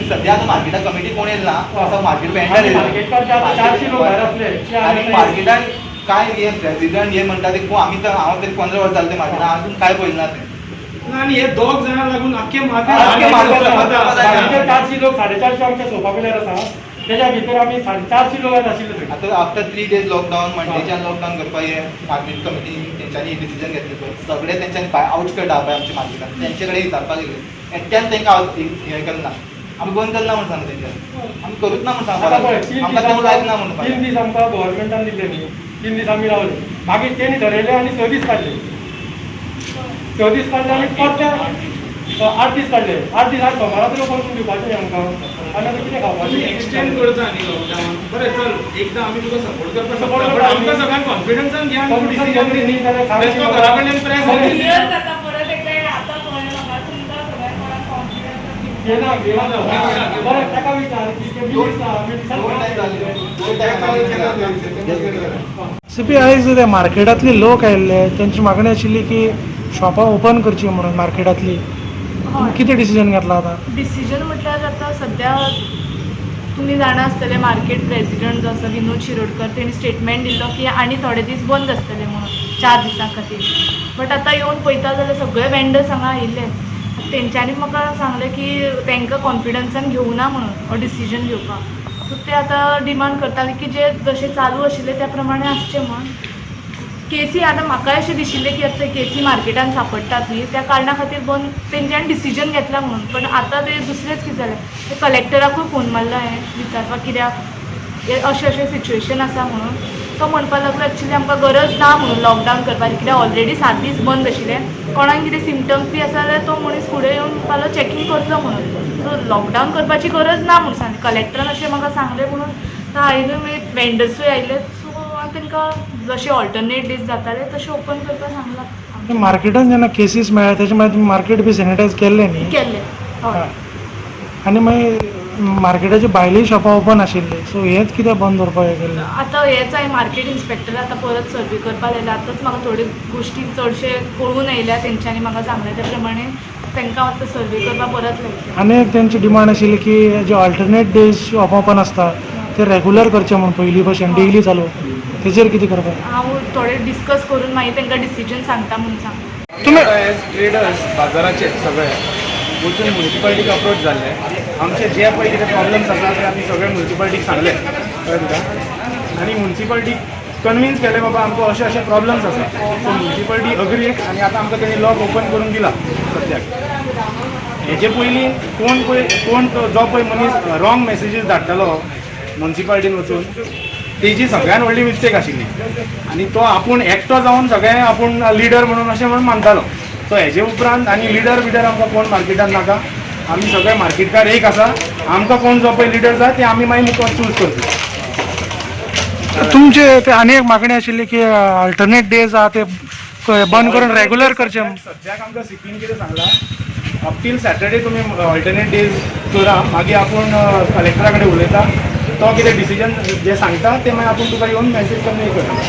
सध्या आता मार्केटात कमिटी कोण येयल ना असं मार्केट आणि मार्केटकार वेंडर 400 लोक भायर असले. आणि मार्केटात काय हे प्रेसिडेंट हे म्हणटा ते कोण, आमी तर हांव तरी 15 वर्सां जाले ते मार्केटात, अजून काय पळयलें ना ते. आनी हे दोग जाणां लागून आख्खे आख्खे मार्केट बाकीचे 400 लोक, 450 आमच्या सोफा पिल्यार आसा, त्याच्या भितर आमी 450 लोक आशिल्ले थंय. आतां आफ्टर 3 डेज लॉकडावन, मंडेच्यान लॉकडावन करपाक हे मार्केट कमिटी तेंच्यांनी डिसिजन घेतले पळय, सगळे तेंच्यांनी आउटस्कर्ट आहा पळय आमच्या मार्केटान, तेंचे कडेन विचारपाक गेले, एकट्यान तांकां हें केलें ना. आमी बंद केलें ना म्हूण सांगता तेंच्यांनी, आमी करूच ना म्हूण आतां पळय, सांगता, तीन आमकां दीस तें लायक ना म्हणून. 3 दीस आमकां गव्हर्मेंटान दिल्ले न्ही, 3 दीस आमी रावले, मागीर तेणी धरयले आनी 6 दीस काडले, 6 दीस काडले आनी परते 8 दीस काडले. 8 दीस आज सोमारा तरी ओपन करून दिवपाचें न्ही आमकां, आनी आतां कितें खावपाचें? एक्सटेंड करता न्ही लॉकडावन. बरें, चल, एकदां आमी तुका सपोर्ट करपाक Support शकता, करता. बट आमकां सगळ्यांक कॉन्फिडन्सान घे आनी Confidence decision घेतली न्ही जाल्यार दी. तो घरा कडल्यान प्रेस क्लियर जाता परत एकदा हे आतां कळ्ळें म्हाका तुमकां सगळ्यांक कोणाक कॉन्फिडन्स घेना घेना. बरें, ताका विचार की ते मिनिस्टर. दोन टायम जाले, दोन टायम. सीपी, आयज ते मार्केटांतले लोक आयिल्ले, तेंची मागणी आशिल्ली की शॉपां ओपन करची म्हणून मार्केटांतली. हय. कितें डिसिजन घेतला आतां? डिसिजन म्हटल्यार आतां सद्या तुमी जाणा आसतले, मार्केट प्रेसिडंट जो आसा विनोद शिरोडकर, तेणी स्टेटमेंट दिल्लो की आनी थोडे दीस बंद आसतले म्हणून 4 दिसां खातीर. बट आतां येवन पळयता जाल्यार सगळे वेंडर्स हांगा आयिल्ले, तेंच्यांनी म्हाका सांगलें की तांकां कॉन्फिडन्सान घेवना म्हणून हो डिसिजन घेवपाक. सो ते आतां डिमांड करताले की जे जशें चालू आशिल्ले त्या प्रमाणे आसचें म्हूण. केसी आतां म्हाकाय अशें दिशिल्लें की आतां केसी मार्केटान सांपडटात न्ही, त्या कारणा खातीर बंद तेंच्यांनी डिसिजन घेतला म्हणून. पण आतां ते दुसरेंच कितें जालें, ते कलेक्टराकूय फोन मारलो हांवें विचारपाक कित्याक हे अशें अशें सिच्युएशन आसा म्हणून. तो म्हणपाक लागलो एक्चुली आमकां गरज ना म्हणून लॉकडावन करपाची, कित्याक ऑलरेडी 7 दीस बंद आशिल्ले, कोणाक कितें सिमटम्स बी आसा जाल्यार तो मनीस फुडें येवन म्हणपाक लागलो चॅकींग करतलो म्हणून. सो लॉकडावन करपाची गरज ना म्हणून सांगलें कलेक्टरान, अशें म्हाका सांगलें म्हणून. तो आयले मागीर वेंडर्सूय आयले, सो हांवें तांकां जशे ऑल्टरनेट दीस जाताले तशें ओपन करपाक सांगलां. मार्केटान जेन्ना केसीस मेळ्ळ्या तेच्या मागीर तुमी मार्केट बी सॅनिटायज केल्लें न्ही? केल्लें, हय. आनी मागीर मार्केटाची भायलीं शॉपां ओपन आशिल्लीं, सो हेंच कित्याक बंद दवरपाक हें केल्लें? आतां हेंच हांवें मार्केट इन्स्पेक्टर आतां परत सर्वे करपाक लायला. आतांच म्हाका थोड्यो गोश्टी चडशे कळून आयल्या, तेंच्यांनी म्हाका सांगलें त्या प्रमाणे तांकां आतां सर्वे करपाक परत लायतलें. आनी एक तेंची डिमांड आशिल्ली की जे ऑल्टरनेट डेज शॉपां ओपन आसता ते रेगुलर करचे म्हणून, पयलीं भशेन डेली चालू, तेजेर कितें करपाक? हांव थोडे डिस्कस करून मागीर तांकां डिसिजन सांगता म्हणून सांगता. तुमी एज ट्रेडर्स बाजाराचे सगळे वचून म्युनिसिपालिटीक अप्रोच जाल्ले. आमचे जे पळय कितें प्रॉब्लम्स आसा ते आमी सगळे म्युनिसिपालिटीक सांगले, कळ्ळें तुका? आनी म्युनिसिपालिटीक कन्विन्स केलें, बाबा आमकां अशे अशे प्रॉब्लम्स आसा. सो म्युनिसिपालिटी अग्री आनी आतां आमकां तेणी लॉक ओपन करून दिला सद्याक. हेजे पयलीं कोण पळय, कोण तो जो पळय मनीस रॉंग मॅसेजीस धाडटालो म्युनिसिपालिटीन वचून, तेजी सगळ्यान व्हडली मिस्टेक आशिल्ली आनी तो आपूण एकटो जावन सगळें आपूण लिडर म्हणून अशें म्हणून मानतालो. सो हेजे उपरांत आनी लिडर बिडर आमकां कोण मार्केटान नाका. आमी सगळे मार्केटकार एक आसा. आमकां कोण जो पळय लिडर जाय ते आमी मागीर मुखार चूज करतले. तुमचे ते आनी एक मागणी आशिल्ली की अल्टरनेट डेज आहा ते बंद करून रेगुलर करचे. सद्याक आमकां सीपीन कितें सांगलां, अप टील सॅटर्डे तुमी ऑल्टरनेट डेज करा, मागीर आपूण कलेक्टरा कडेन उलयता, तो कितें डिसिजन जे सांगता ते मागीर आपूण तुका येवन मॅसेज कन्वे करता.